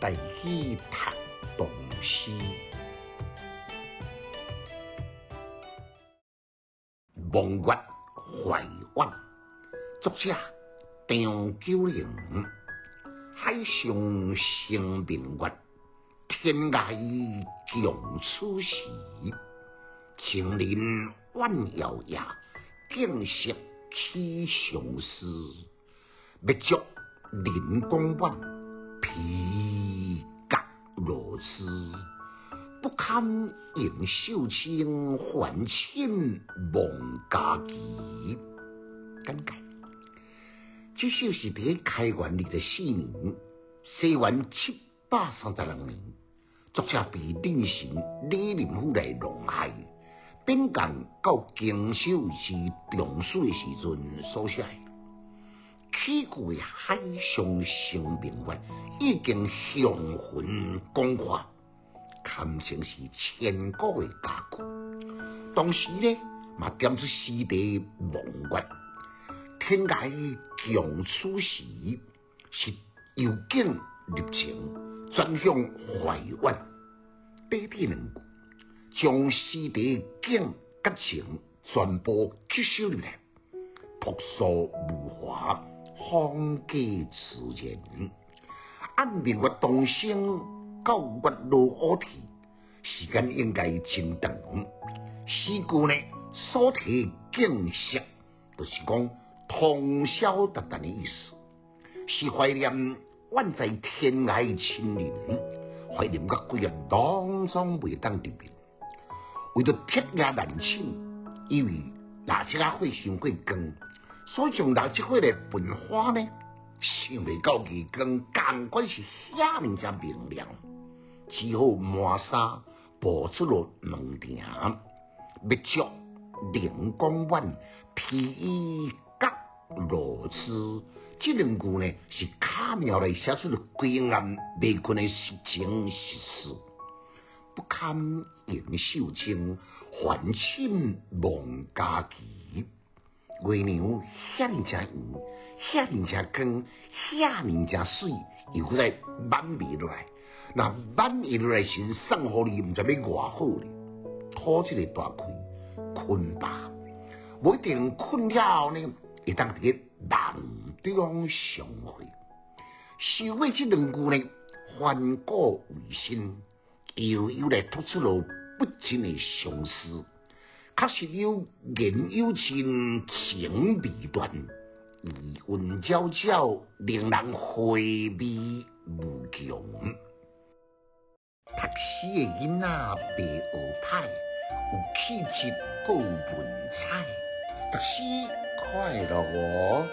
台語讀唐詩。望月懷遠，作者張九齡。海上生明月，天涯共此時。情人怨遙夜，景色起相思。欲逐林光遠，披角落枝。不堪迎繡青，還寢忘家期。簡介：這首是佇開元24年，西元736年，作者被佯神李林甫來弄害，貶降到荊州是中暑的時陣所寫的。起句的海上生明月，已經雄渾廣闊，堪稱是千古的佳句。同時呢，嘛點出詩題望月，天涯共此時，是由景入情，轉向懷遠。短短兩句，將詩題景佮情全部吸收入來，樸素無華，風格自然。按明月東升到月落烏啼，時間應該真長。詩句呢，所提景色，就是講通宵達旦的意思，是懷念遠在天涯的親人，懷念甲規日攏總袂當入眠。為著徹夜難寢，因為蠟燭仔火傷過光，所以將蠟燭火來噴花呢，想袂到月光仝款是遐爾遮明亮，只好麻紗步出了門庭，欲逐靈光遠，披衣覺露枝。這兩句呢，是巧妙來寫出了規暗未睏的實情實事。不堪迎繡青，還寢忘家期。月娘遐爾遮圓，遐爾遮光，遐爾遮媠，又閣來挽袂落來。若挽會落來時，送予你，毋知欲偌好咧。討這个大氣，睏吧，無一定睏了後呢，會當佇個夢中相會。收尾這兩句呢，反古為新，悠悠來突出了不盡的相思。確實有言有盡，情未斷，餘韻皎皎，令人回味無窮。讀書的囡仔袂學歹，有氣質閣有文采，讀書快樂哦。